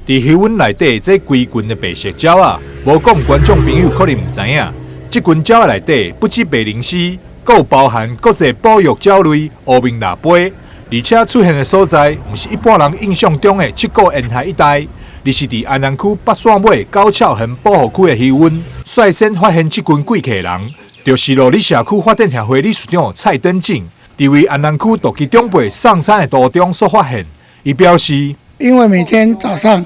佇魚塭內底這規群的白色鳥仔，無講觀眾朋友可能毋知影。這群鳥仔內底不止白鷺鷥，閣有包含國際保育鳥類烏面蜊飛，而且出現的所在，毋是一般人印象中的七股沿海一帶，而是佇安南區北線尾高蹺園保護區的魚塭。率先發現這群貴客的人，就是樂里社區發展協會理事長蔡登進，佇為安南區獨居長輩送餐的途中所發現。伊表示，因為每天早上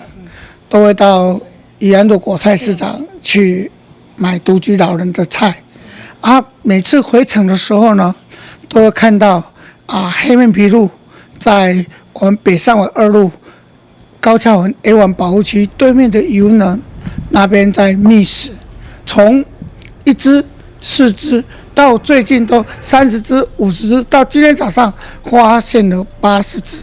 都會到宜安路果菜市場去買獨居老人的菜，啊，每次回程的時候呢，都會看到啊黑面琵鷺在我們北上尾二路高蹺園 A1 保護區對面的魚塭呢，那邊在覓食，從一隻、四隻到最近都30隻、50隻，到今天早上發現了80隻。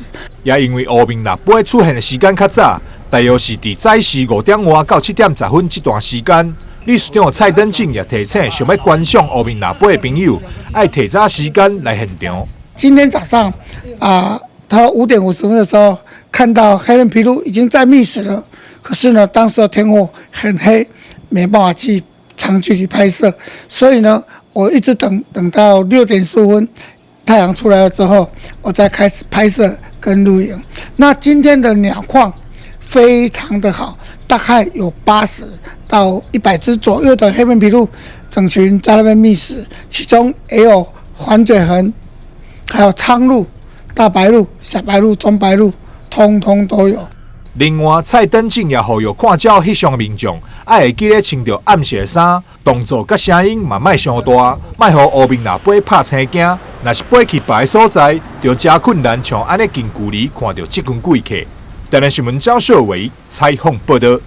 也因為烏面蜊飛出現的時間較早，大約是佇早時5點外到7點10分這段時間。理事長蔡登進也提醒想欲觀賞烏面蜊飛的朋友，愛提早時間來現場。今天早上啊，他5點50分的時候看到黑面琵鷺已經在覓食了，可是呢，當時的天候很黑，沒辦法去長距離拍攝，所以呢，我一直等等到6點15分，太陽出來了之後，我再開始拍攝跟錄影。那今天的鳥況非常的好，大概有80到100隻左右的黑面琵鷺整群在那邊覓食，其中也有環嘴鴴，還有蒼鷺、大白鷺、小白鷺、中白鷺，通通都有。另外，蔡登進也呼籲看鳥翕相的民眾，愛會記得穿著暗色衫，動作佮聲音嘛莫傷大，莫予烏面蜊飛拍青驚。若是飛去別个所在，就誠困難，像按呢近距離看著這群貴客。台南新聞張秀偉採訪報導。